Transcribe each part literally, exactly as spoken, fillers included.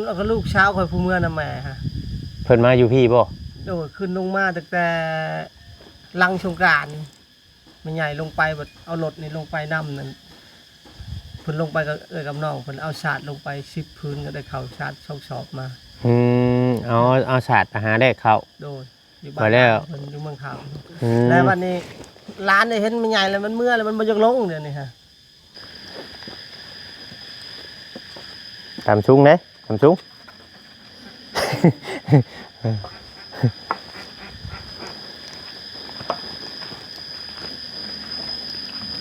แล้วก็ลูกสาวข่อยผู้เมือนำแม่ฮะ เพิ่นมาอยู่พี้บ่ โดย ขึ้นลงมาตั้งแต่หลังสงกรานต์ แม่ใหญ่ลงไปบัดเอารถนี่ลงไปนำนั่น เพิ่นลงไปกับเอื้อยกับน้อง เพิ่นเอาสาดลงไปสิบผืน ก็ได้ข้าวสาดสองสอบมา อืม เอา เอาสาดไปหาแลกข้าว โดย อยู่บ้าน พอแล้ว เพิ่นอยู่เมืองขาม อืม แล้วบัดนี้หลานได้เห็นแม่ใหญ่แล้วมันเมือแล้ว มันบ่อยากลงเดี๋ยวนี้ฮะ ตำซุงเด้ ตำซุง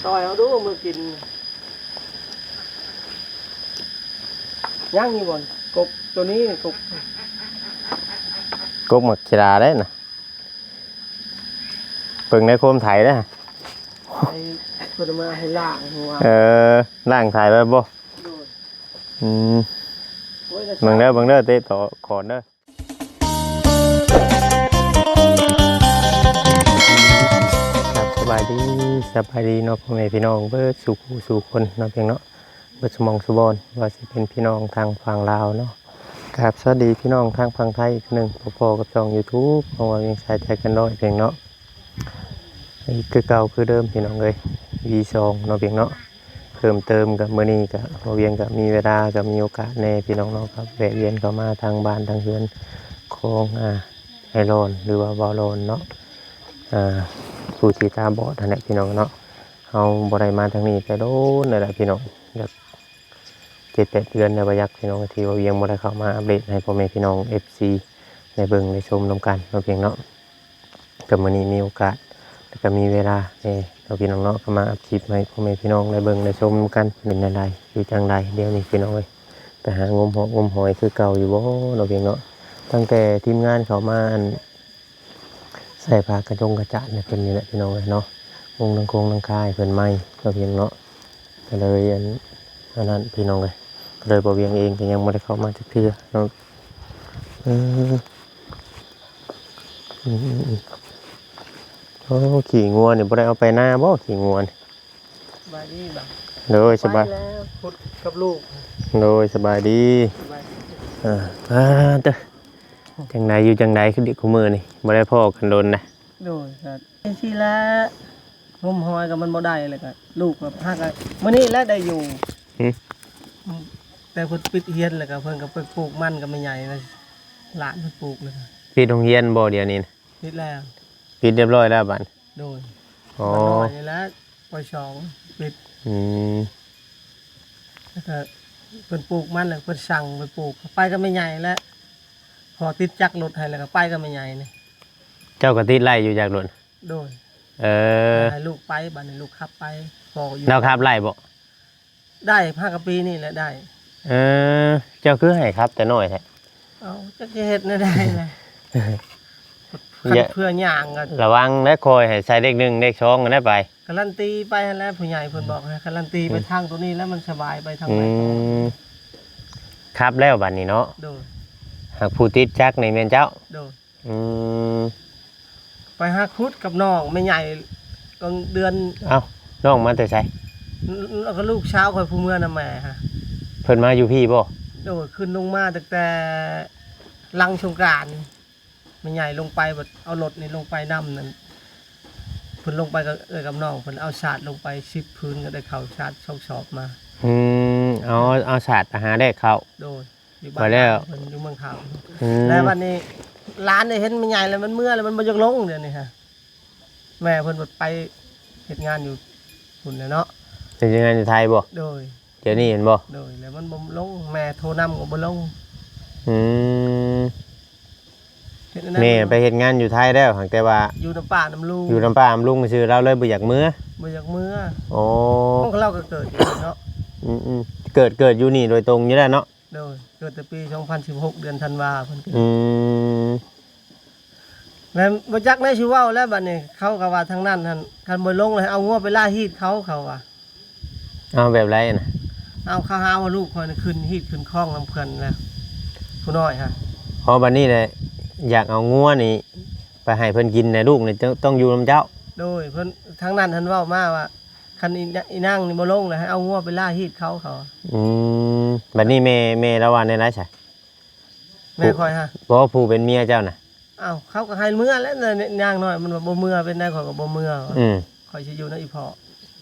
ต่อยเอาดูมือกิน ยังอยู่บ่ กบตัวนี้ กบ กบหมากศิลาเด้น่ะ เบิ่งในโคมไถเด้ ไอ้เพิ่นเอามาให้ล้างหัว เออ ล้างไถไว้บ่ โดย อืม โอ้ย เบิ่งเด้อ เบิ่งเด้อ เตะต่อก่อนเด้อ ครับ สบายดี สบายดีเนาะ พ่อแม่พี่น้องเบิดสู่ผู้สู่คนเนาะ เพียงเนาะ เบิดสมองสุบอน ว่าสิเป็นพี่น้องทางฝั่งลาวเนาะ ครับ สวัสดีพี่น้องทางฝั่งไทยอีกเทื่อหนึ่ง พบกับช่องยูทูบของบ่าวเวียงสายใจเกินร้อย เพียงเนาะ อีกคือเก่าคือเดิมพี่น้องเอ้ย วีสองเนาะ เพียงเนาะ เพิ่มเติมกับมื้อนี้ก็บ่าวเวียงก็มีเวลาก็มีโอกาสแน่พี่น้องเนาะ ก็แวะเวียนเข้ามาทางบ้านทางเฮือนของ อ่า อ้ายหลอน หรือว่าบ่าวหลอนเนาะ อ่า ผู้ที่ตาบอดนั่นแหละพี่น้องเนาะ เฮาบ่ได้มาทางนี้แต่โดนแล้วแหละพี่น้อง อยากเจ็ดแปดเดือนแล้วบ่าอยากพี่น้อง ที่บ่าวเวียงบ่ได้เข้ามาอัปเดตให้พ่อแม่พี่น้อง เอฟซี ได้เบิ่งได้ชมนำกันเนาะ เพียงเนาะ ก็มื้อนี้มีโอกาส แล้วก็มีเวลาแน่เนาะพี่น้องเนาะ ก็มาอัปคลิปให้พ่อแม่พี่น้องได้เบิ่งได้ชมนำกัน เป็นจั่งใด อยู่จั่งใด เดี๋ยวนี้พี่น้องเอ้ย ไปหางมหอกงมหอยคือเก่าอยู่บ่เนาะ เพียงเนาะ ตั้งแต่ทีมงานเข้ามาอัน ใส่ผ้ากระจงกระจาดให้เพิ่นนี่แหละพี่น้องเอ้ยเนาะ มุงหลังคงหลังคาให้เพิ่นใหม่เนาะ เพียงเนาะ ก็เลยอัน อันนั้นพี่น้องเอ้ย ก็เลยบ่าวเวียงเองก็ยังบ่ได้เข้ามาจักเทื่อเนาะ เออ อืมๆๆ โอ้ ขี้งัวนี่บ่ได้เอาไปนาบ่ ขี้งัวนี่ สบายดีบ่ โดย สบาย ไปแล้วพุดกับลูก โดย สบายดี สบายดี อ่า อ่า เด้อ จั่งใดอยู่จั่งใดคือเด็กคู่มื้อนี่ บ่ได้พ้อกันโดนนะ โดย ก็จั่งซี้แหละ งมหอยก็มันบ่ได้ แล้วก็ลูกก็พากัน มื้อนี้แหละได้อยู่ หึ แต่เพิ่นปิดเฮียน แล้วก็เพิ่นก็ไปปลูกมันกับแม่ใหญ่นะ หลานเพิ่นปลูกเลย ปิดโรงเรียนบ่เดี๋ยวนี้นะ ปิดแล้ว ปิดเรียบร้อยแล้วบัด โดย อ๋อ บัดน้อยนี่แหละ ป.สอง ปิด อืม แล้วก็เพิ่นปลูกมัน แล้วเพิ่นสั่งไปปลูก ไปกับแม่ใหญ่แหละ พ่อติดจักรรถให้ แล้วก็ไปกับแม่ใหญ่นี่ เจ้าก็ติดไล่อยู่จักรรถ โดย เออ ให้ลูกไป บัดนี้ลูกขับไป พ่ออยู่ ลาวขับไล่บ่ ได้ ห้ากับปีนี่แหละได้ เออ เจ้าคือให้ขับแต่น้อยแท้ เอ้า จักสิเฮ็ดแนวใดล่ะ อย่า เพื่อย่างก็ ระวังนะ คอยให้ใส่เลขหนึ่งเลขสองกันได้ไป การันตีไปหั่นแหละ ผู้ใหญ่เพิ่นบอกให้การันตีไป อืม ทางตัวนี้แล้วมันสบายไปทาง อื ไหน ม ขับแล้วบัดนี้เนาะ โดย หากผู้ติดจักรนี่แม่นเจ้า โดย อืม ไปหาขุดกับน้องแม่ใหญ่ กลางเดือน เอ้า น้องมาแต่ไส แล้วก็ลูกสาวข่อยผู้เมือนำแม่ฮะ เพิ่นมาอยู่พี้บ่ โดย ขึ้นลงมาตั้งแต่หลังสงกรานต์ แม่ใหญ่ลงไปบัดเอารถนี่ลงไปนำนั่น เพิ่นลงไปกับเอื้อยกับน้อง เพิ่นเอาสาดลงไปสิบผืน ก็ได้ข้าวสาดสองสอบมา อืม เอา เอาสาดไปหาแลกข้าว โดย อยู่บ้าน พอแล้ว เพิ่นอยู่เมืองขาม อืม แล้วบัดนี้หลานได้เห็นแม่ใหญ่แล้วมันเมือแล้วมันบ่อยากลงเดี๋ยวนี้ฮะ แม่เพิ่นบัดไปเฮ็ดงานอยู่พุ้นแหละเนาะ เฮ็ดงานอยู่ไทยบ่ โดย เดี๋ยวนี้เห็นบ่ โดย แล้วมันบ่ลง แม่โทรนำก็บ่ลง อืม เฮ็ดอันนั้น แม่ไปเฮ็ดงานอยู่ไทยแล้ว หากแต่ว่าอยู่นำป้านำลุง อยู่นำป้านำลุงซื่อ ลาวเลยบ่อยากเมือ บ่อยากเมือ อ๋อ ของลาวก็เกิดอยู่เนาะ อืมๆ เกิด เกิดอยู่นี่โดยตรงอยู่แล้วเนาะ โดย เกิดแต่ปีสองพันสิบหก เดือนธันวาเพิ่นเกิด อืม แล้วบ่จักแนวสิเว้าแล้วบัดนี้ เขาก็ว่าทางนั้นหั่น คันบ่ลงเลยเอางัวไปล่าฮีดเขา เขาว่า เอาแบบไรน่ะ เอาเขาหาว่าลูกข่อยน่ะขึ้นฮีดขึ้นคองนำเพิ่นแล้ว ผู้น้อยฮะ อ๋อ บัดนี้แหละ อยากเอางัวนี่ไปให้เพิ่นกินน่ะ ลูกนี่ต้อง ต้องอยู่นำเจ้า โดย เพิ่นทางนั้นหั่นเว้ามาว่า คันอีน- อีนางนี่บ่ลงเลย ให้เอางัวไปล่าฮีดเขา เขา อืม บัดนี้แม่ แม่ลาวว่าแนวใดซะ แม่ข่อยฮะ บ่ ผู้เป็นเมียเจ้าน่ะ อ้าว เขาก็ให้เมือแล้วนะ นางน้อยมันว่าบ่เมือ เป็นได้ ข่อยก็บ่เมือ อืม ข่อยสิอยู่นำอีพ่อ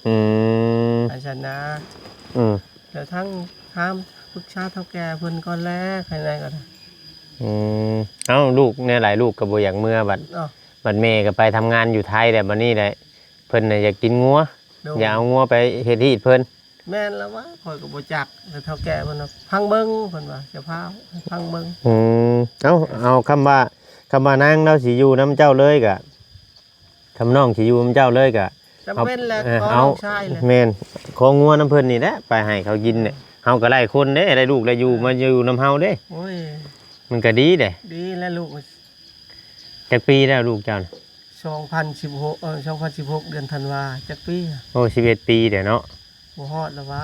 อืม อันซั่นนะ อืม แล้วทั้งถามปรึกษาเฒ่าแก่เพิ่นก่อนแล ใครแน่ก็ได้ อืม เอ้า ลูกแนวใด ลูกก็บ่อยากเมือ บัด อ้าว บัดแม่ก็ไปทำงานอยู่ไทยแล้ว บัดนี้แหละ เพิ่นน่ะอยากกินงัว โดย อยากเอางัวไปเฮ็ดฮีดเพิ่น แม่นแล้ววะ ข่อยก็บ่จัก แต่เฒ่าแก่เพิ่นว่า ฟังเบิ่ง เพิ่นว่า จะพาฟังเบิ่ง อืม เอ้า เอาคำว่า คำว่านางเราสิอยู่นำเจ้าเลยก็ คำน้องสิอยู่นำเจ้าเลยก็ จำเป็นแหละ เอา ขอ เออ น้องชายแหละ แม่น ของงัวนำเพิ่นนี่แหละ ไปให้เขากินเนี่ย เฮาก็ได้คนเด้ ได้ลูกได้อยู่ มาอยู่นำเฮาเด้ โอ้ย มันก็ดีเด้ ดีแล้วลูก จักปีแล้วลูกเจ้าน่ะ สองพันสิบหก เออ สองพันสิบหก เดือนธันวา จักปีอะ โอ้ สิบเอ็ดปีเด้เนาะ บ่ฮอดแล้ววะ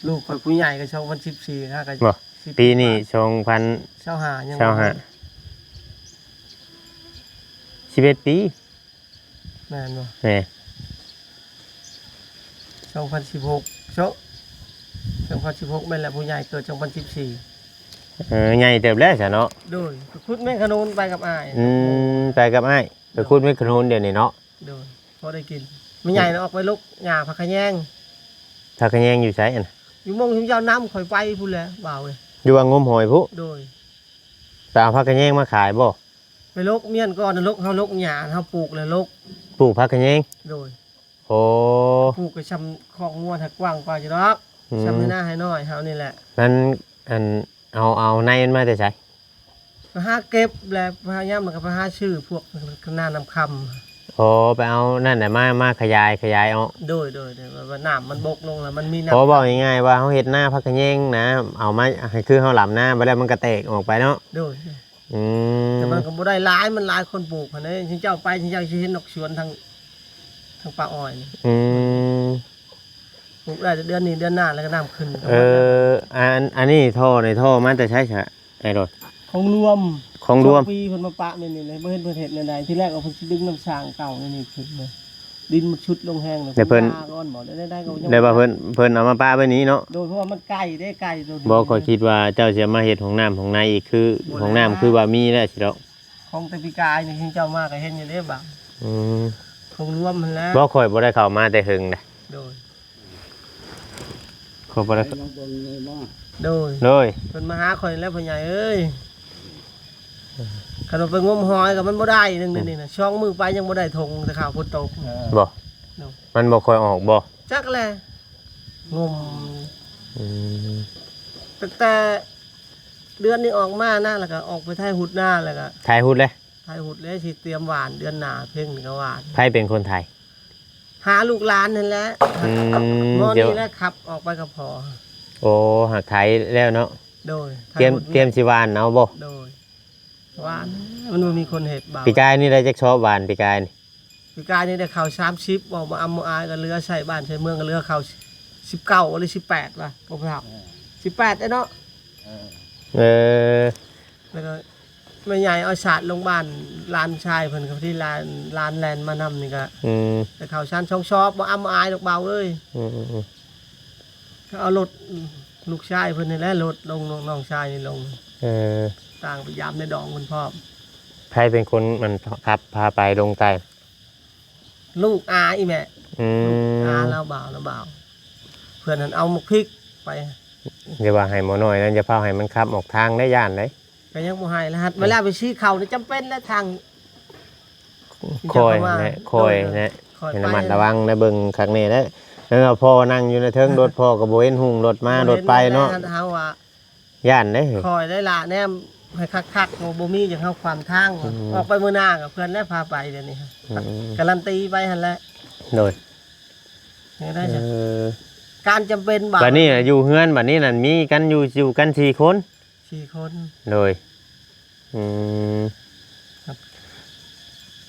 ลูกข่อยผู้ใหญ่ก็ สองพันสิบสี่ ฮะ ก็ บ่ สิบ ปีนี้ สองพัน ซาวห้า ยัง ซาวห้า บ่ฮอด สิบเอ็ดปี แม่นบ่ แม่น สองพันสิบหก โซะ สองพันสิบหก แม่นแหละ ผู้ใหญ่เกิด สองพันสิบสี่ เออ ใหญ่เติบแล้วซะเนาะ โดย ไปขุดแมงขะโนนไปกับอ้าย อืม ไปกับอ้าย ไปขุดแมงขะโนนเดี๋ยวนี้เนาะ โดย พอได้กิน แม่ใหญ่น่ะออกไปลกหญ้าผักขะแยง ผักขะแยงอยู่ไสอัน อยู่ม่องชุมเจ้าน้ำข่อยไปพู้นแหละ บ่าวเอ้ย อยู่ว่างมหอยพุ โดย ไปเอาผักขะแยงมาขายบ่ ไปลกเมียนก่อน ลก เฮาลกหญ้า เฮาปลูกแล้วลก ปลูกผักขะแยง โดย โอ้ ปลูกก็ช่ำคอกงัว ถ้ากว้างกว่าอยู่ดอก อืม ช่ำให้หน้าให้น้อยเฮานี่แหละ นั้น อัน เอา เอาในมันมาแต่ไส ไปหาเก็บแหละ พยายามมันก็ไปหาซื้อพวกนาน้ำคำ อ๋อ ไปเอานั่นน่ะมา มาขยาย ขยายออก โดย โดย โดย ว่า ว่าน้ำมันบกลงแล้วมันมีน้ำ อ๋อ เว้าง่ายๆว่าเฮาเฮ็ดนาผักขะแยงนะ เอามา คือเฮาหลำนาไปแล้วมันก็แตกออกไปเนาะ โดย อืม แต่มันก็บ่ได้หลาย มันหลายคนปลูกหั้นเด้ เจ้าไป เจ้าสิเห็นดอกสวนทาง ทางป่าอ้อยนี่ อืม ปลูกได้แต่เดือนนี้เดือนหน้าแล้วก็น้ำขึ้น เออ อัน อันนี้ท่อ ในท่อมาแต่ไสซะ ไอ้รถ ของรวม ของรวม สองปีเพิ่นมาปะแม่นนี่เลย บ่เห็นเพิ่นเฮ็ดแนวใด ทีแรกเอาเพิ่นสิดึงน้ำสร้างเก่านี่นี่ขึ้นเลย ดินมันชุดลงแฮงเลย แต่เพิ่น ผมว่าก่อนบ่ได้ ได้ ได้ก็ยัง ได้ว่าเพิ่น เพิ่นเอามาปะไว้นี้เนาะ โดย เพราะว่ามันไกลเด้ ไกลโดย บ่ ข้อยคิดว่าเจ้าสิมาเฮ็ดห้องน้ำห้องในอีก คือ บ่แล้ว ห้องน้ำคือว่ามีแล้วสิดอก ของแต่ปีกายนี่เจ้ามาก็เห็นอยู่เด้บ่าว อืม ของรวมหั้นแหละ บ่ ข้อยบ่ได้เข้ามาแต่เฮิงนะ โดย ข้อยบ่ได้ ไปลองเบิ่งเลยบ่ โดย โดย เพิ่นมาหาข่อยแล้วพ่อใหญ่เอ้ย คันว่าไปงมหอยก็มันบ่ได้หนึ่งเดี๋ยวนี้นะ สองมื้อไปยังบ่ได้ถงแต่ข้าวฝนตก เออ บ่ โดย มันบ่ค่อยออกบ่ จักแหละ งม อืม ตั้งแต่เดือนนี้ออกมานะ แล้วก็ออกไปไถหุดนา แล้วก็ ไถหุดเลย ไถหุดเลย สิเตรียมหว่านเดือนหน้า เพ็งนี่ก็หว่าน ไผเป็นคนไถ หาลูกหลานนั่นแหละ อืม หมอนี่ เดี๋ยว แหละขับออกไปกับพ่อ โอ้ หากไถแล้วเนาะ โดย เตรียม ไถหุด เตรียมสิหว่านเอาบ่ โดย หว่าน มันบ่มีคนเฮ็ดบ่าว ปีกายนี่ได้จักซอบหว่านปีกายนี่ ปีกายนี่ได้ข้าวสามสิบ บ่ บ่อำบ่อายก็เหลือใส่บ้านใส่เมืองก็เหลือข้าวสิบเก้าหรือสิบแปดวะ พวกเรา เออ สิบแปดเด้อเนาะ เออ เออ แล้วก็แม่ใหญ่เอาสาดลงบ้าน หลานชายเพิ่นก็ที่หลาน หลานแล่นมานำนี่ก็ อืม แต่ข้าวสารสองซอบ บ่อำบ่อายดอกบ่าวเอ้ย อืม อืม อืม ก็เอารถลูกชายเพิ่นนี่แหละ รถลง น้องชายนี่ลง เออ ต่างไปยามในดองเพิ่นพร้อม ไผเป็นคนมันขับพาไปลงใต้ ลูกอาอีแม่ อืม ลูกอาลาวบ่าว ลาวบ่าว เพิ่นหั้นเอาหมากพริกไป อย่าว่าให้หมอน้อยนะ อย่าพาให้มันขับออกทางได้ ย่านได้ ก็ยังบ่ให้แล้ว หัดเวลาไปซื้อข้าวนี่จำเป็นแล้วทาง คอย เจ้าเข้ามา นะ คอย โดย นะ คอย ให้ระมัด ไประวังนะ เบิ่งคักแน่นะ แล้วพ่อนั่งอยู่ในเทิงรถ พ่อก็บ่เห็นหุงรถมา บ่เห็น รถไปเนาะ แล้วเฮาว่า ย่านเด้ คอยได้ละแนมให้คักๆ บ่ บ่มีหยังเฮาขวางทาง อืม ออกไปมื้อหน้ากับเพิ่นแล้วพาไปเดี๋ยวนี้ อืม การันตีไปหั่นแหละ โดย ยังได้จ้ะ เออ การจำเป็นบ่าว บัดนี้น่ะอยู่เฮือน บัดนี้นั่นมีกันอยู่ อยู่กันสี่คน สี่คน โดย อืม ครับ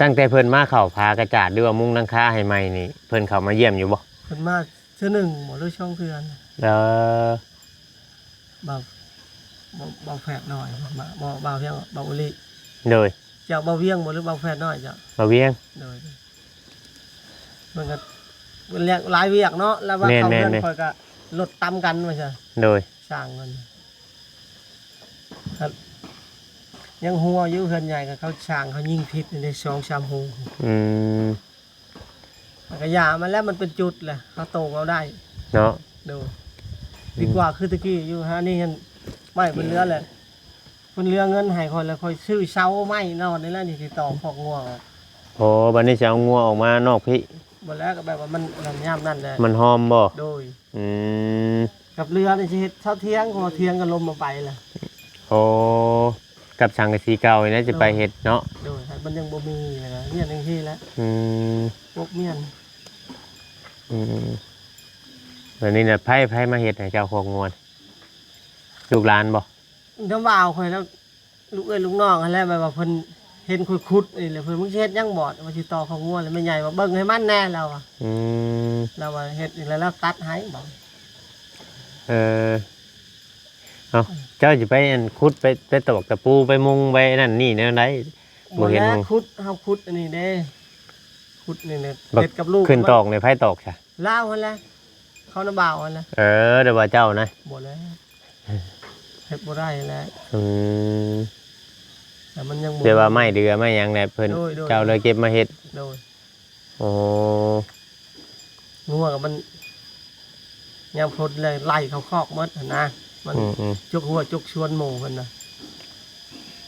ตั้งแต่เพิ่นมาเข้าผากระจาดหรือว่ามุงหลังคาให้ใหม่นี่ เพิ่นเข้ามาเยี่ยมอยู่บ่ เพิ่นมาเทื่อหนึ่งบ่หรือสองเทื่อ เออ บ่าว บ่าว บ่าวแฝดน้อย บ่าว บ่าวเวียง บ่าวอุลิ โดย เจ้าบ่าวเวียงบ่หรือบ่าวแฝดน้อยเจ้า บ่าวเวียง โดย มันก็ มันเรียกหลายเวียกเนาะ แล้วว่า แม่น เข้า แม่น เฮือน แม่น ข่อยก็รถตำกันว่าซั่น โดย สร้างเงิน ครับ ยังหัวอยู่เฮือนใหญ่กับเขาช่างเขายิงผิดในสองสามหู อืม แล้วก็ยามันแล้วมันเป็นจุดแหละเขาโตงเอาได้ เนาะ โดย อืม ดีกว่าคือตะกี้อยู่ฮะ นี่เห็นไม้เป็นเรือนแหละ เพิ่นเหลือเงินให้ข้อยแล้วข้อยซื้อเสาไม้นอนนี่แหละนี่สิต่อคอกงัว โอ้ บัดนี้สิเอางัวออกมานอกพี้ บ่แล้วก็แบบว่ามันนั่นยามนั่นแหละ มันหอมบ่ โดย อืม กับเรือนี่สิเฮ็ดเสาเถียง เพราะว่าเถียงก็ลมเอาไปล่ะ โอ้ กับสังกะสีเก่านี่นะสิไปเฮ็ดเนาะ โดย มันยังบ่มีเลยนะ เฮียนจังซี่แหละ อืม ปกเมียน อืม บัดนี้น่ะ ไผ ไผมาเฮ็ดให้เจ้าคอกงัว ลูกหลานบ่ น้ำบ่าวข้อยแล้ว ลูกเอ้ยลูกน้องหั้นแหละ แบบว่าเพิ่นเห็นข้อยขุดนี่แหละ เพิ่น "มึงสิเฮ็ดหยังบ่" ว่าสิต่อคอกงัว แล้วแม่ใหญ่ว่า "เบิ่งให้มันแหน่" ลาวว่า อืม ลาวว่าเฮ็ดนี่แหละ ลาวตัดให้บ่ เออ เอ้า เจ้าสิไปอันขุด ไป ไปตอกตะปู ไปมุง ไปนั่นนี่แนวใด บ่เห็น บ่แล้ว มุง ขุด เฮาขุดอันนี้เด้ ขุดนี่แหละ บัก เฮ็ดกับลูก ขึ้นตอกนี่ไผตอกซะ ลาวหั้นแหละ เขาน้ำบ่าวหั้นแหละ เออ แต่ว่าเจ้านะ บ่แล้ว เฮ็ดบ่ได้แล้ว อืม แต่มันยังบ่ แต่ว่าไม้เดือไม้หยังแหละเพิ่น โดย โดย เจ้าเลยเก็บมาเฮ็ด โดย โอ้ งัวกับมัน ยามฝนเลยไล่เข้าคอกหมดหั้นนะ มัน อืม อืม จกหัวจกชวนหมู่เพิ่นน่ะ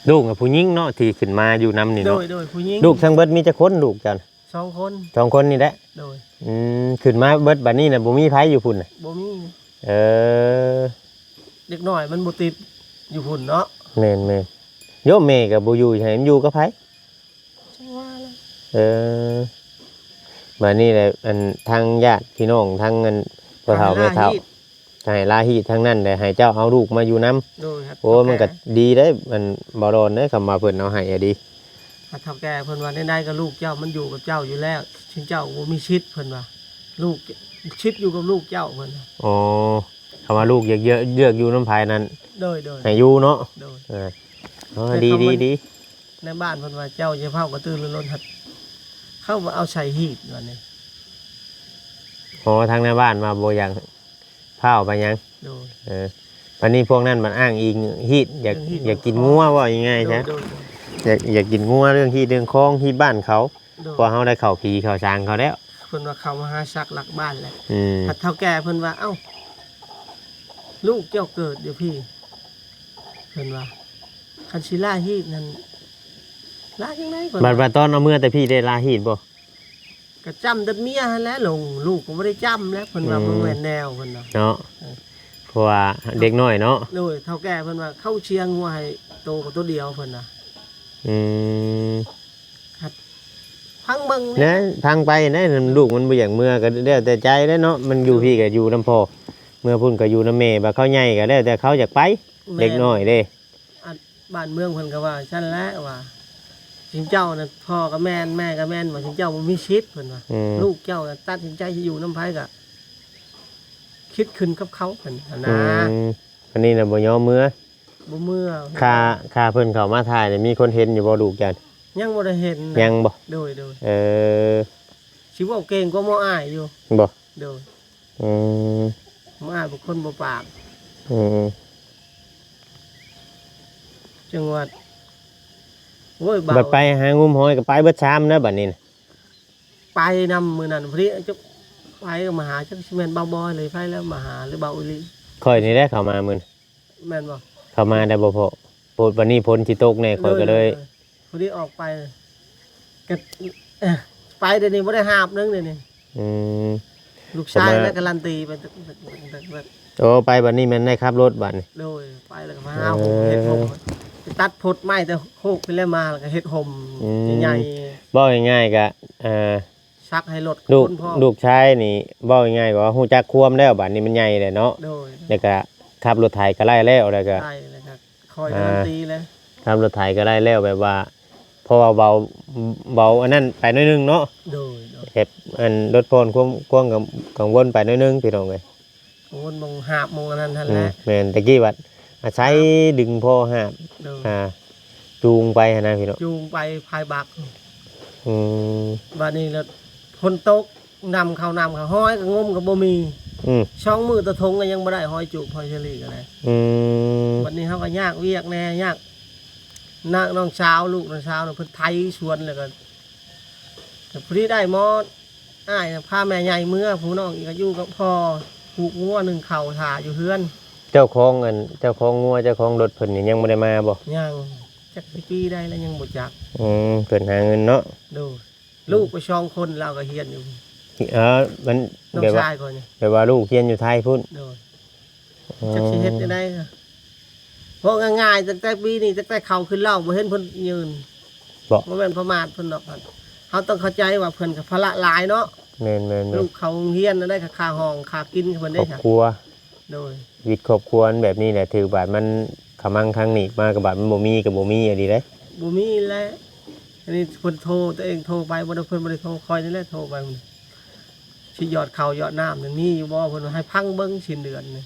ลูกกับผู้หญิงเนาะที่ขึ้นมาอยู่นำนี่ โด เนาะ ย โดย ผู้หญิง ลูกทั้งเบิดมีจักคนลูกเจ้าน่ะ สองคน สองคนนี่แหละ โดย อืม ขึ้นมาเบิดบัดนี้น่ะบ่มีไผอยู่พุ้นน่ะ บ่มี เออ เด็กน้อยมันบ่ติดอยู่พุ้นเนาะ แม่นๆ โยมแม่ก็บ่อยู่ ให้มันอยู่กับไผ จังว่าล่ะ เออ บัดนี้แหละ อัน ทางญาติพี่น้อง ทางอัน พ่อเฒ่าแม่เฒ่า ให้ลาฮีด ให้ลาฮีดทางนั้นแหละ ให้เจ้าเอาลูกมาอยู่นำ โดยครับ โอ้ มันก็ดีเด้ อัน บ่ดอนเด้ คำว่าเพิ่นเอาให้อะดี เฒ่าแก่เพิ่นว่า "ใดๆก็ลูกเจ้ามันอยู่กับเจ้าอยู่แล้ว ถึงเจ้าบ่มีสิทธิ์" เพิ่นว่า "ลูก สิทธิ์อยู่กับลูกเจ้า" เพิ่นว่า อ๋อ คำว่าลูกอยากเลือก เลือกอยู่นำไผนั่น โดย โดย ให้อยู่เนาะ โดย เออ อ๋อ แต่ ดี คำ ดี ว่า ดี ในบ้านเพิ่นว่า "เจ้าอย่าเผากระตือรือร้น" หัดเข้ามาเอาใส่ฮีดว่านี่ อ๋อ ทางในบ้านว่าบ่อยากเผาไปหยัง โดย เออ บัดนี้พวกนั้นมันอ้างอิงฮีด อยาก เรื่องฮีด อยากกินงัว เรื่องคอก ว่าง่ายๆ โดย ซะ โดย โดย อยาก อยากกินงัว เรื่องฮีดเรื่องคอง ฮีดบ้านเขา โดย เพราะเฮาได้เข้าผีเข้าสางเขาแล้ว เพิ่นว่าเขามาหาสักหลักบ้านแหละ อืม ถ้าเฒ่าแก่เพิ่นว่า "เอ้า ลูกเจ้าเกิดอยู่พี้" เพิ่นว่า "คันสิลาฮีดนั่น ลาจังได๋" เพิ่น บัด ว่า บัดตอนเอาเมือแต่พี้ได้ลาฮีดบ่ ก็จ้ำแต่เมียหั้นแหละ ลง ลูกก็บ่ได้จ้ำแล้ว เพิ่นว่า อืม บ่แม่นแนว เพิ่นว่า เนาะ เออ เพราะว่าเด็กน้อยเนาะ โดย เฒ่าแก่เพิ่นว่า "เขาเชียงงัวให้โตกับโตเดียว" เพิ่นว่า อืม ครับ พังเบิ่งนี่ นะ พังไปนะ ลูกมันบ่อยากเมือก็แล้วแต่ใจแล้วเนาะ มันอยู่พี้ก็อยู่นำพ่อ เมือพุ้นก็อยู่นำแม่ บัดเขาใหญ่ก็แล้วแต่เขาอยากไป แม่น เด็กน้อยเด้ อันบ้านเมืองเพิ่นก็ว่าซั่นแหละว่า "สิเจ้านั่นพ่อก็แม่น แม่ก็แม่น ว่าสิเจ้าบ่มีสิทธิ์" เพิ่นว่า อืม "ลูกเจ้าน่ะตัดสินใจสิอยู่นำไผก็คิดขึ้นกับเขา" เพิ่นหั้นนะ อืม อันนี้น่ะบ่ยอมเมือ บ่เมือ ค่า ค่าเพิ่นเข้ามาถ่ายนี่มีคนเห็นอยู่บ่ลูกเจ้า ยังบ่ได้เห็นนะ ยังบ่ โดย โดย เออ สิเว้าเก่งกว่าหมออ้ายอยู่ บ่ โดย อืม หมออ้ายเป็นคนบ่ปาก อืม จังหวัด โอ้ย บ่าว บัดไปหางุมหอยก็ไปเบิดสามนะบัดนี้นะ ไปนำมื้อนั้นพอดี จักไปก็มาหา จักสิแม่นบ่าวบอยหรือไผแล้วมาหา หรือบ่าวอีหลี ข้อยนี่แหละเข้ามามื้อนี้ แม่นบ่ เข้ามาได้บ่พอ โพดบัดนี้ฝนสิตกแน่ ข้อยก็เลย โดย โดย พอดีออกไป ก็ เอ่อ ไปเดี๋ยวนี้บ่ได้หาบหนึ่งเดี๋ยวนี้ อืม ลูกชาย ผมว่า แล้วการันตีไป โอ้ ไปบัดนี้แม่นได้ขับรถบัดนี้ โดย ไปแล้วก็มาหา เออ ผมเฮ็ดผม ไปตัดพดไม้แต่โคกไปแล้วมา แล้วก็เฮ็ดผม อืม ใหญ่ๆ เว้าง่ายๆ ก็ เอ่อ ซักให้รถ ลูก คนพร้อม ลูกชายนี่ เว้าง่ายๆ ก็ว่าฮู้จักความแล้ว บัดนี้มันใหญ่แล้วเนาะ โดย แล้วก็ขับรถไถก็ไล่แล้ว แล้วก็ ไล่แล้วก็คอย อ่า การันตีเลย ขับรถไถก็ไล่แล้ว แบบว่า เพราะว่าเบา เบาอันนั้นไปหน่อยหนึ่งเนาะ โดย โดย แบบอันลดผ่อนความ ความกัง กังวลไปหน่อยหนึ่ง พี่น้องเอ้ย กังวลมองหาบมองอันนั้นหั่นแหละ อืม แม่น ตะกี้บัดอาศัยดึงพ่อหาบ โดย อ่า จูงไปหั่นนะพี่น้อง จูงไปพายบัก อืม บัดนี้แล้วฝนตก น้ำเข้า น้ำเข้า หอยก็งมก็บ่มี อืม สองมื้อต่อทงก็ยังบ่ได้ หอยจูบ หอยเชอรี่ก็ได้ อืม บัดนี้เฮาก็ยากเวียกแน่ ยาก นางน้องสาว ลูกน้องสาวน่ะเพิ่นไถสวน แล้วก็ ก็พอดีได้หมออ้ายน่ะพาแม่ใหญ่เมือ ผู้น้องอีกก็อยู่กับพ่อ ผูกงัวนึ่งข้าวถ่าอยู่เฮือน เจ้าของอัน เจ้าของงัว เจ้าของรถเพิ่นนี่ยังบ่ได้มาบ่ ยัง จักสิปีใดแล้วยังบ่จัก อืม เพิ่นหาเงินเนาะ โดย ลูกไปสองคน ลาวก็เฮียนอยู่ เออ มัน น้อง แบบว่า ชายข้อยนี่ แบบว่าลูกเฮียนอยู่ไทยพุ้น โดย อืม จักสิเฮ็ดจั่งใด๋ เว้าง่ายๆ ตั้งแต่ปีนี้ ตั้งแต่เขาขึ้นลาว บ่เห็นเพิ่นยื่น บ่ บ่แม่นประมาทเพิ่นดอก เฮาต้องเข้าใจว่าเพิ่นก็ภาระหลายเนาะ แม่นๆๆ ลูกเขาโรงเรียนนั่นได้ ค่าห้อง ค่ากินเพิ่น คร ได้ อบครัว โดย ชีวิตครอบครัวมันแบบนี้แหละ ถือว่ามันขมังทางนี้มา ก็บาดมันบ่มีก็บ่มีอะดีเด้ บ่มีแหละ อันนี้เพิ่นโทร ตัวเองโทรไป บ่ได้ เพิ่นบ่ได้โทร ข้อยนี่แหละโทรไป สิหยอดข้าวยอดน้ำนี่มีอยู่บ่ เพิ่นว่าให้พังเบิ่งสิ้นเดือนนี่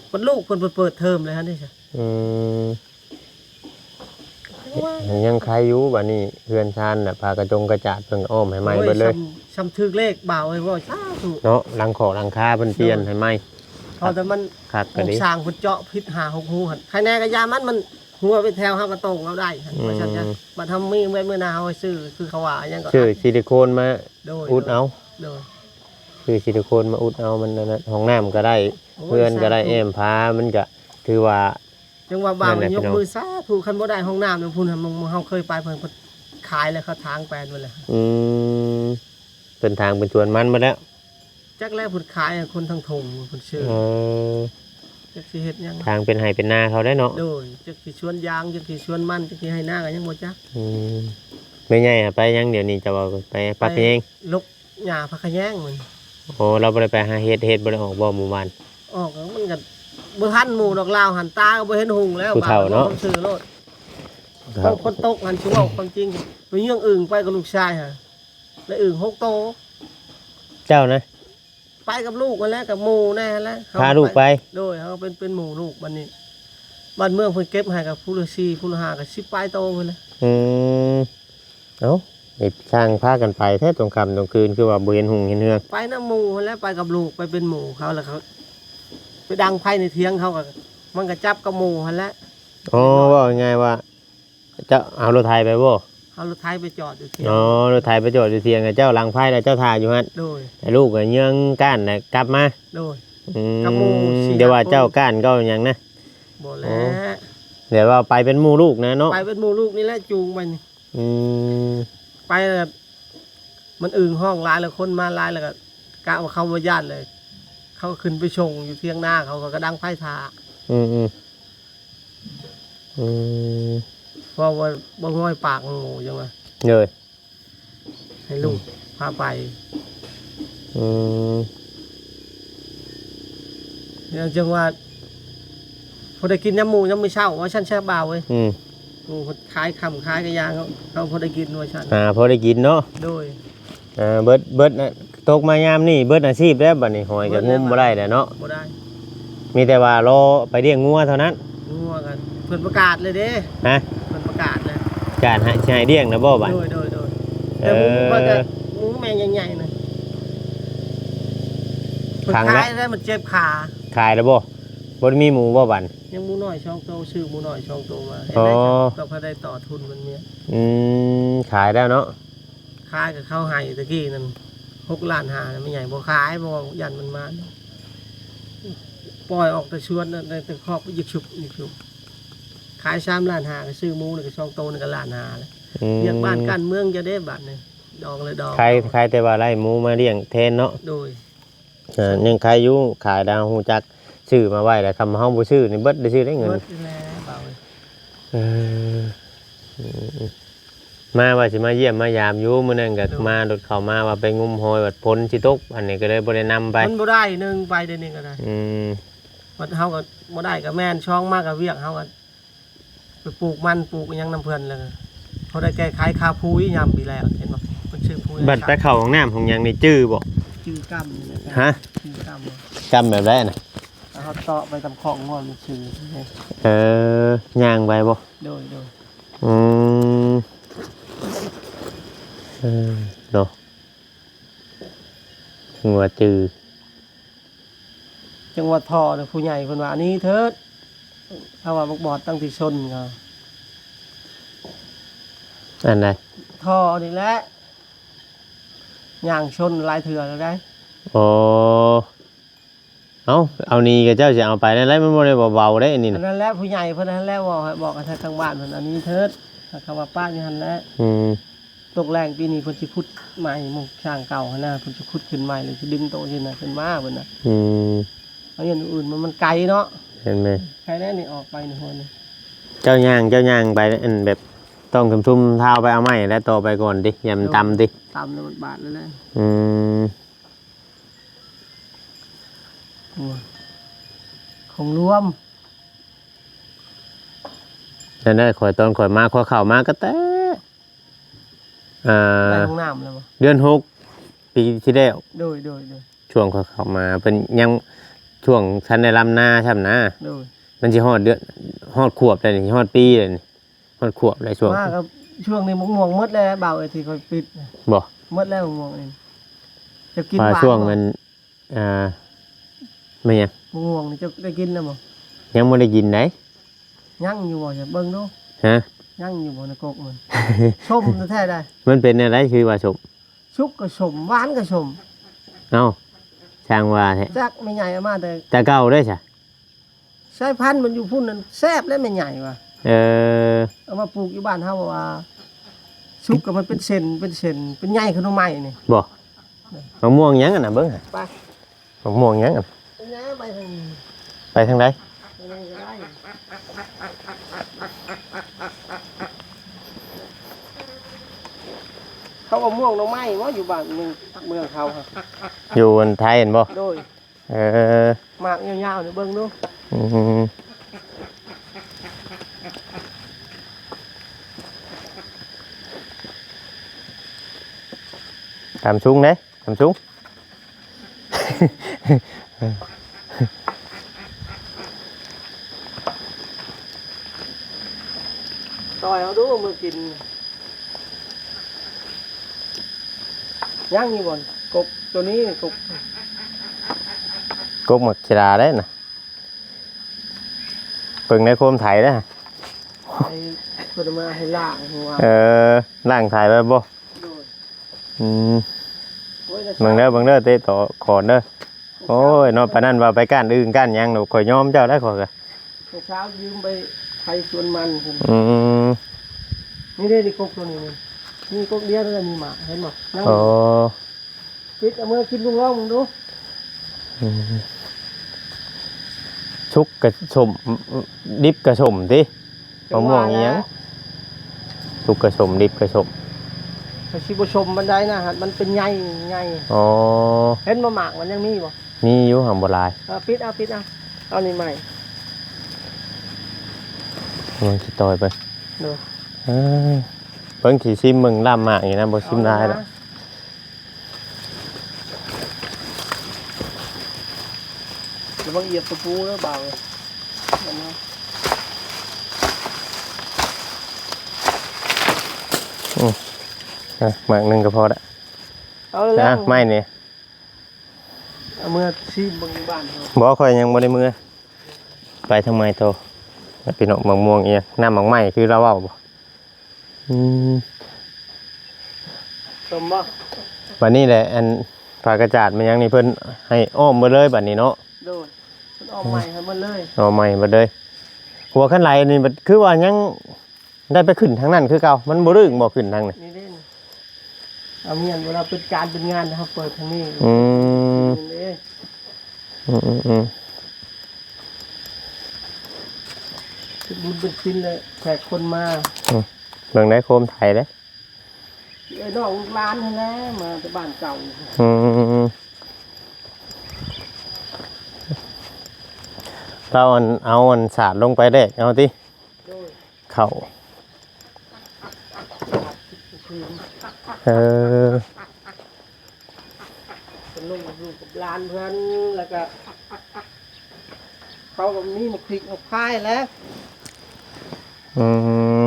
เพิ่นลูกเพิ่นเปิดเทอมเลยหั่นเด้ อืม ยังไคอยู่ บัดนี้เฮือนซานน่ะ ผ้ากระจงกระจาดเพิ่นก็อ้อมให้ใหม่เบิดเลย โอ้ย ส่ำ ส่ำถืกเลขบ่าวเอ้ย เว้าสาธุ เนาะ หลังคอกหลังคาเพิ่นเปลี่ยนให้ใหม่ เพราะแต่มัน คักก็ดี โครงสร้างเพิ่นเจาะผิดห้าหกรูหั่น ใครแน่ก็อย่ามัน มันหัวเป็นแถว เฮาก็ตรงเอาได้หั่น อืม ว่าซั่นซะ บัดเฮามีไว้มื้อหน้า เฮาซื้อ คือเขาว่าหยังก็ ซื้อซิลิโคนมา โดย อุดเอา โดย ซื้อซิลิโคนมาอุดเอา มันอันนั้น ห้องน้ำก็ได้ โอ้ย เฮือนก็ได้ สาธุ แอ้มผา มันก็ถือว่า จังว่าบ่าว นั่นแหละ ยกมือ พี่น้อง สาธุ คันบ่ได้ห้องน้ำนำพุ้นหั่น หม่องเฮาเคยไป เพิ่น เพิ่นขายแล้ว เขาถางแปลนไว้แล้ว อืม เพิ่นถางเป็นสวนมันหมดแล้ว จักแล้วเพิ่นขายให้คนทางทุ่ง เพิ่นซื้อ เออ จักสิเฮ็ดหยัง ถางเป็นไฮ่เป็นนาเขาได้เนาะ โดย จักสิสวนยาง จักสิสวนมัน จักสิไฮ่นาก็ยังบ่จัก อืม แม่ใหญ่อะไปยังเดี๋ยวนี้ จะว่าไปปักแยง ลกหญ้าผักขะแยงมัน โอ้ เราบ่ได้ไปหาเห็ด เห็ดบ่ได้ออกบ่หมู่บ้าน ออกแล้วมันก็บ่ทันหมู่ดอก ลาวหั่น ตาก็บ่เห็นหุงแล้ว ผู้เฒ่าเนาะ บ่าบ่ซื้อโลด ผู้เฒ่า คนตกหั่น สิเว้าความจริง ไปเยื่องอึ่งไปกับลูกชายหั่น แล้วอึ่งหกโต เจ้านะ ไปกับลูกนั่นแหละ กับหมู่แน่แหละ พาลูกไป โดย เขาเป็น เป็นหมู่ลูกบัดนี้ บ้านเมืองเพิ่นเก็บให้กับผู้ละสี่ ผู้ละห้า ก็สิบปลายโตพุ่นแหละ อืม เอ้า ไอ้ช่างพากันไปแท้ตอนค่ำตอนคืน คือว่าบ่เห็นหุงเห็นเฮือง ไปนำหมู่หั่นแหละ ไปกับลูก ไปเป็นหมู่เขา แล้วเขาไปดังไฟในเถียงเขาก็ มันก็จับกับหมู่หั่นแหละ อ๋อ เว้าง่ายๆว่า เจ้าเอารถไถไปบ่ เอารถไถไปจอดอยู่เถียง อ๋อ รถไถไปจอดอยู่เถียง เจ้าดังไฟแล้วเจ้าถ่าอยู่หั่น โดย แต่ลูกก็เยื่องก้านแล้วกลับมา โดย อืม กับหมู่สี่ เดี๋ยวว่า ห้าคน เจ้าก้านเจ้าหยังนะ บ่แหละ อ๋อ เดี๋ยวว่าไปเป็นหมู่ลูกนะเนาะ ไปเป็นหมู่ลูกนี่แหละ จูงไปนี่ อืม ไปแล้ว มันอึ่งฮ้องหลายแล้ว คนมาหลายแล้วก็กะว่าเขาบ่ย่านเลย เขาก็ขึ้นไปส่งอยู่เถียงนาเขา เขาก็ดังไฟถ่า อืมๆ อืม เพราะว่าบ่ง่อยปากหมู่จังว่า เลย ให้ลูกพาไป อืม เนี่ยจังว่า พอได้กินยามหมู่ยามมื้อเช้า ว่าซั่นซะบ่าวเอ้ย อืม โอ้ ขายค่ำขายกะยา เขา เขาพอได้กิน ว่าซั่น อ่า พอได้กินเนาะ โดย เออ เบิด เบิดน่ะ ตกมายามนี้เบิดอาชีพแล้วบัดนี้ หอยก็งมบ่ได้แล้วเนาะ บ่ได้ มีแต่ว่ารอไปเลี้ยงงัวเท่านั้น งัวก็เพิ่นประกาศเลยเด้ ฮะ เพิ่นประกาศเลย การให้ สิให้เลี้ยงนะบ่บัด โดย โดย โดย เออ แต่หมู มันก็หมูแม่ใหญ่ๆนะ เพิ่น ขังแล้ว ขายแล้วมันเจ็บขา ขายแล้วบ่ บ่ได้มีหมูบ่บัด ยังหมูน้อยสองโต ซื้อหมูน้อยสองโตมา อ๋อ เฮ็ดได้จ้ะ ต้องพอได้ต่อทุนมันเนี่ย อืม ขายแล้วเนาะ ขายกับเขาให้ตะกี้นั่น หกล้านห้า แม่ใหญ่บ่ขาย บ่ย่านมันมา ปล่อยออกแต่สวนน่ะ แต่คอกยิกชุบ ยิกชุบ ขายสามล้านห้า ก็ซื้อหมูนี่ก็สองโตนี่ก็ล้านห้าแล้ว อืม เวียกบ้านการเมืองจะได้บัดนี่ ดองเลยดอง ขาย ขายแต่ว่าไล่หมูมาเลี้ยงแทนเนาะ โดย เออ ยังขายอยู่ ขายแล้วฮู้จักซื้อมาไว้แล้ว คำเฮาบ่ซื้อนี่เบิดได้ซื้อได้เงิน เบิดอยู่แล้วเบา เออ อืม มาว่าสิมาเยี่ยมมายามอยู่ มื้อนั้นก็ โดย มารถเข้ามาว่าไปงมหอย ว่าฝนสิตก อันนี้ก็เลยบ่ได้นำไป มันบ่ได้ หนึ่งไปเดี๋ยวนี้ก็ได้ อืม บัดเฮาก็บ่ได้ก็แม่น สองมาก็เวียกเฮาก็ไปปลูกมันปลูกอิหยังนำเพิ่น แล้วก็พอได้แก้ไขค่าปุ๋ยยามปีแล้ว เห็นบ่ เพิ่นซื้อปุ๋ย บัดไปเข้าห้องน้ำห้องหยังนี่จื้อบ่ จื้อกำนี่นะ ฮะ จื้อกำ กำแบบใดน่ะ เอาเตาะไปตามของงอนมันซื้อ เออ ย่างไปบ่ โดย โดย อืม เออ เนาะ จั่งว่าจื้อ จั่งว่าท่อน่ะ ผู้ใหญ่เพิ่นว่า "อันนี้เถิด" ถ้าว่าบักบอดตั้งที่ชนก็ อันใด ท่อนี่แหละ ย่างชนหลายเทื่อแล้วได้ โอ้ เอ้า เอานี่ก็เจ้าสิเอาไปนั่นแหละ มันบ่ได้เบาๆเด้อันนี้ อัน นะ นั้นแหละ ผู้ใหญ่เพิ่นนั่นแหละ บอกให้ บอกให้ทางบ้านเพิ่น อันนี้เถิด ถ้าคำว่าป้าอยู่หั่นแหละ อืม ตกแรงปีนี้เพิ่นสิขุดใหม่ หม่องสร้างเก่าหั่นนะ เพิ่นสิขุดขึ้นใหม่ แล้วสิดึงโตะสินะขึ้นมาเพิ่นน่ะ อืม เอาอย่างอื่นมัน มันไกลเนาะ เห็นไหม ไกลแน่นี่ ออกไปนี่หัวนี่ เจ้าย่าง เจ้าย่างไป อันแบบ ต้องทุ่มๆเท้าไปเอาไม้แล้วต่อไปก่อนติ อย่ามันต่ำติ ต่ำแล้วมันบาดแล้วนะ อืม โอ้ย ของรวม นั่นได้ ข่อย ตอนข่อยมา ข่อยเข้ามาก็แต่ อ่า ได้ห้องน้ำแล้วบ่ เดือนหก ปีที่แล้ว โดย โดย โดย ช่วงข่อยเข้ามา เพิ่นยัง ช่วงทันได้ลำนาซ้ำนะ โดย มันสิฮอดเดือน ฮอดขวบแล้วนี่ ฮอดปีแล้วนี่ ฮอดขวบแล้วช่วง มาก็ช่วงนี้มะม่วงหมดแล้ว บ่าว ไอ้ที่ข่อยปิดน่ะ บ่ หมดแล้วมะม่วงนี่ จะกิน ว่า หวาน ช่วง บ่ นั้น อ่า แม่นหยัง มะม่วงนี่เจ้าได้กินแล้วบ่ ยังบ่ได้กินได๋ ยังอยู่บ่ อยากเบิ่งดู ฮะ ยังอยู่บ่ในกกมัน ส้มแท้ๆได้ มันเป็นแนวใด๋ คือว่าส้ม สุกก็ส้ม หวานก็ส้ม เอ้า ช่างว่าแท้ จักแม่ใหญ่เอามาแต่ แต่เก่าเด้อซะ สายพันธุ์มันอยู่พุ้นนั่นแซ่บแล้วแม่ใหญ่ว่ะ เออ เอามาปลูกอยู่บ้านเฮาว่า สุกก็มันเป็นเส้น เป็นเส้น เป็นใยขนมไม้นี่ บ่ มะม่วงหยังอะน่ะ เบิ่งหา ไป มะม่วงหยังอะ ไปนะ ไปทางนี้ ไปทางใด๋ ไปทางนี้ก็ได้ เขาเอาม่วงหน่อไม้ว่าอยู่บ้านเมือง เมืองเขาฮะ อยู่อันไทยเห็นบ่ โดย เออ หมากยาวๆนี่เบิ่งดู อืม ตำสูงเด้ ตำสูง ต่อยเอาดู มือกิน ยังอยู่บ่ กบตัวนี้ กบ กบหมากศิลาเด้น่ะ เบิ่งในโคมไถเด้ ไอ้เพิ่นมาให้ล้างหัว เออ ล้างไถไว้บ่ โดย อืม โอ้ย เบิ่งเด้อ เบิ่งเด้อ เตะต่อขอนเด้อ โอ้ย เนาะ ปานนั้นว่าไปก้านอึ่งก้านหยัง ข่อยยอมเจ้าได้ ข่อยก็ เช้ายืมไปไถสวนมันพุ่น อืม นี่เด้ นี่กกตัวนี้นี่ มีกกเดียวแล้วมีหมาก เห็นบ่ นั่ง อ๋อ ปิดเอามือกินลุงลองมึงดู อืม สุกกะส้ม ดิบกะส้มติ มะม่วงอีหยัง สุกกะส้ม ดิบกะส้ม มันสิบ่ส้มปานใดนะ มันเป็นใย ใย อ๋อ เห็นบ่ หมากมันยังมีบ่ มีอยู่ หั้นบ่หลาย เอา ปิดเอา ปิดเอา เอานี่ใหม่ มันสิต่อยไป เด้อ เอ้ย เบิ่งสิซิมเบิ่งลำหมากนี่นะ บ่ซิมหลายดอก เอานะ ระวังเหยียบตะปูเด้อบ่าวเอ้ย นั่นนะ อืม อ่ะ หมากหนึ่งก็พอละ เอาแล้ว อ่ะ ไม้นี่ เอาเมือซิมเบิ่งอยู่บ้านเฮา บ่ ข่อยยังบ่ได้เมือ ไปทางไม้โต พี่น้อง มะม่วงอีหยัง น้ำหมากไม้คือลาวเว้าบ่ อืม ส้มบ่ บัดนี้แหละ อัน ผ้ากระจาดมันหยังนี่เพิ่นให้อ้อมเบิดเลยบัดนี้เนาะ โดย เพิ่นอ้อมใหม่ให้หมดเลย อ้อมใหม่เบิดเลย หัวคันไดนี่บัดคือว่ายังได้ไปขึ้นทางนั้นคือเก่า มันบ่ลึกบ่ขึ้นทางนี้ นี่เด้นี่ เอาเมียนเวลาเป็นการเป็นงานเฮาเปิดทางนี้ อืม นี่เด้ อืม อืม อืม เป็นบุญเป็นศีลเลย แขกคนมา อืม เบิ่งได้โคมไถเด้ ไอ้น้องลูกหลานนั่นแหละ มาแต่บ้านเก่า อืม เราอัน เอาอันสาดลงไปแดกเอาติ โดย เข้า เออ เป็นลูก ลูกกับหลานเพิ่น แล้วก็ เขาก็มีหมากพริกหมากพายแหละ อืม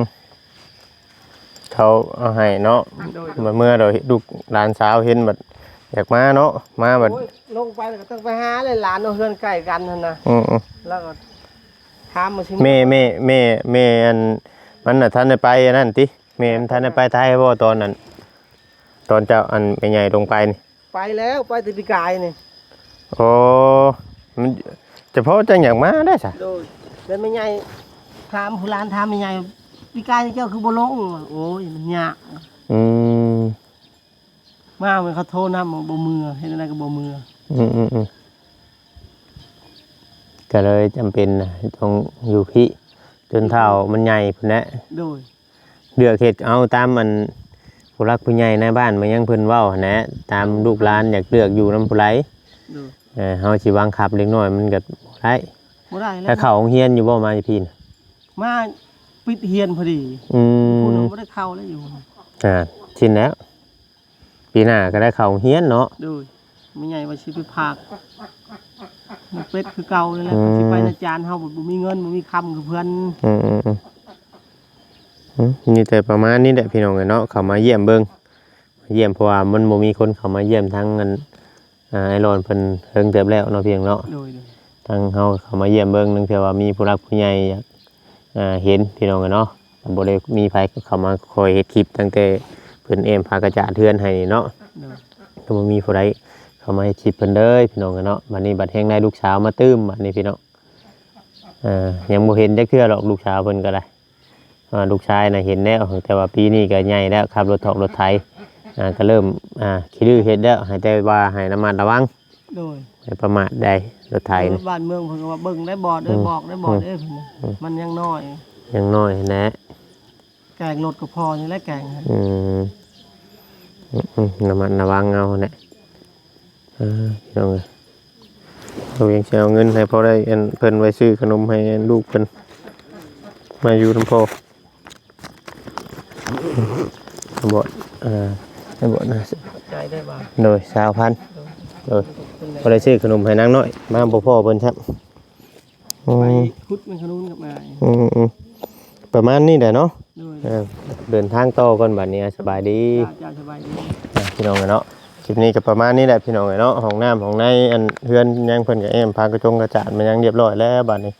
เขาเอาให้เนาะ โดย บัดเมื่อเราลูกหลานสาวเห็นบัดอยากมาเนาะ มาบัด โอ้ย ลงไปแล้วก็ต้องไปหาเลย หลานเอาเฮือนใกล้กันหั่นนะ อืม อืม แล้วก็ถามมาสิ แม่ แม่ แม่ แม่อัน มันน่ะทันได้ไปอันนั้นติ แม่มันทันได้ไปไทยบ่ตอนนั้น ตอนเจ้าอันแม่ใหญ่ลงไปนี่ ไปแล้ว ไปแต่ปีกายนี่ โอ้ มันเฉพาะจังอยากมาได้ซะ โดย แล้วแม่ใหญ่ถามผู้หลานถามแม่ใหญ่ ปีกายนี่เจ้าคือบ่ลง โอ้ย มันยาก อืม มาเหมือนเขาโทรนำบ่เมือ เฮ็ดอะไรก็บ่เมือ อืมอืมอืม ก็เลยจำเป็นนะต้องอยู่พี้ จนเฒ่ามันใหญ่พุ้นแหละ โดย เลือกเฮ็ดเอาตามอันผู้หลักผู้ใหญ่ในบ้านมายังเพิ่นเว้าหั้นแหละ ตามลูกหลานอยากเลือกอยู่นำผู้ใด โดย เออ เฮาสิบังคับเด็กน้อยมันก็บ่ได้ บ่ได้แล้ว แล้วเข้าโรงเรียนอยู่บ่มาพี้น่ะ มาปิดเรียนพอดี อืม ผู้หนึ่งบ่ได้เข้าแล้วอยู่ อ่า ชินแล้ว ปีหน้าก็ได้เข้าโรงเรียนเนาะ โดย แม่ใหญ่ว่าสิไปฝากนกเป็ดคือเก่านั่นแหละ อืม สิไปนำอาจารย์เฮาบ่มีเงินบ่มีคำคือเพิ่น อืมอืมอืมอืม มีแต่ประมาณนี้แหละพี่น้องเอ้ยเนาะ เข้ามาเยี่ยมเบิ่ง เยี่ยม เพราะว่ามันบ่มีคนเข้ามาเยี่ยมทั้งอัน อ่า ไอ้หลอนเพิ่นเฮิงเติบแล้วเนาะพี่น้องเนาะ โดย โดย ทางเฮาเข้ามาเยี่ยมเบิ่ง ลางเทื่อว่ามีผู้หลักผู้ใหญ่อยาก อ่า เห็นพี่น้องเอ้ยเนาะ บ่ได้มีไผเข้ามาคอยเฮ็ดคลิปตั้งแต่เพิ่นแอมผ้ากระจาดเฮือนให้เนาะ โดย ก็บ่มีผู้ใดเข้ามาเฮ็ดคลิปเพิ่นเลยพี่น้องเอ้ยเนาะ บัดนี้บัดแฮงได้ลูกสาวมาตื้มบัดนี้พี่น้อง เอ่อ ยังบ่เห็นจักเทื่อดอกลูกสาวเพิ่นก็ได้ อ่า ลูกชายน่ะเห็นแล้ว แต่ว่าปีนี้ก็ใหญ่แล้ว ขับรถถอกรถไถ อ่า ก็เริ่ม อ่า ขี้ดื้อเฮ็ดแล้ว ให้แต่ว่าให้ระมัดระวัง โดย อย่าประมาทได้ รถไถ เออ นี่ บ้านเมืองเพิ่นก็ว่าเบิ่งได้ บอกได้ อืม บอกได้ บอกได้ อืม เพิ่นน่ะ อืม มันยังน้อย ยังน้อยแหละ แกงรถก็พอนี่แหละแกง อืม อืม อืม ระมัดระวังเอาแหละ เออ พี่น้องเอ้ย เรายังสิเอาเงินให้พ่อได้ อัน เพิ่นไว้ซื้อขนมให้อันลูกเพิ่น มาอยู่นำพ่อ บ่ เอ่อ บ่นะ ใจได้บ่ โดย ซาวพัน โดย โดย ขอบคุณนะ บ่ได้ซื้อขนมให้นางน้อย มาบ่พ้อเพิ่นครับ อืม ไปขุดมันขนุนกับอ้าย อืม อืม ประมาณนี้แหละเนาะ โดย เออ เดินทางต่อก่อนบัดนี้ สบายดี จ้า จ้า สบายดี อ่ะ พี่น้องเนาะ คลิปนี้ก็ประมาณนี้แหละพี่น้องเนาะ ห้องน้ำห้องใน อันเฮือนยังเพิ่นก็แอมผ้ากระจงกระจาดมายังเรียบร้อยแล้วบัดนี้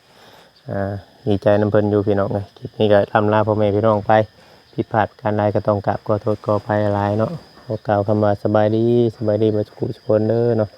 อ่า ดีใจนำเพิ่นอยู่พี่น้องเอ้ย คลิปนี้ก็ล่ำลาพ่อแม่พี่น้องไป ผิดพลาดประการใดก็ต้องกราบขอโทษขออภัยหลายเนาะ ขอกล่าวคำว่าสบายดี สบายดีเบิดทุกผู้ทุกคนเด้อเนาะ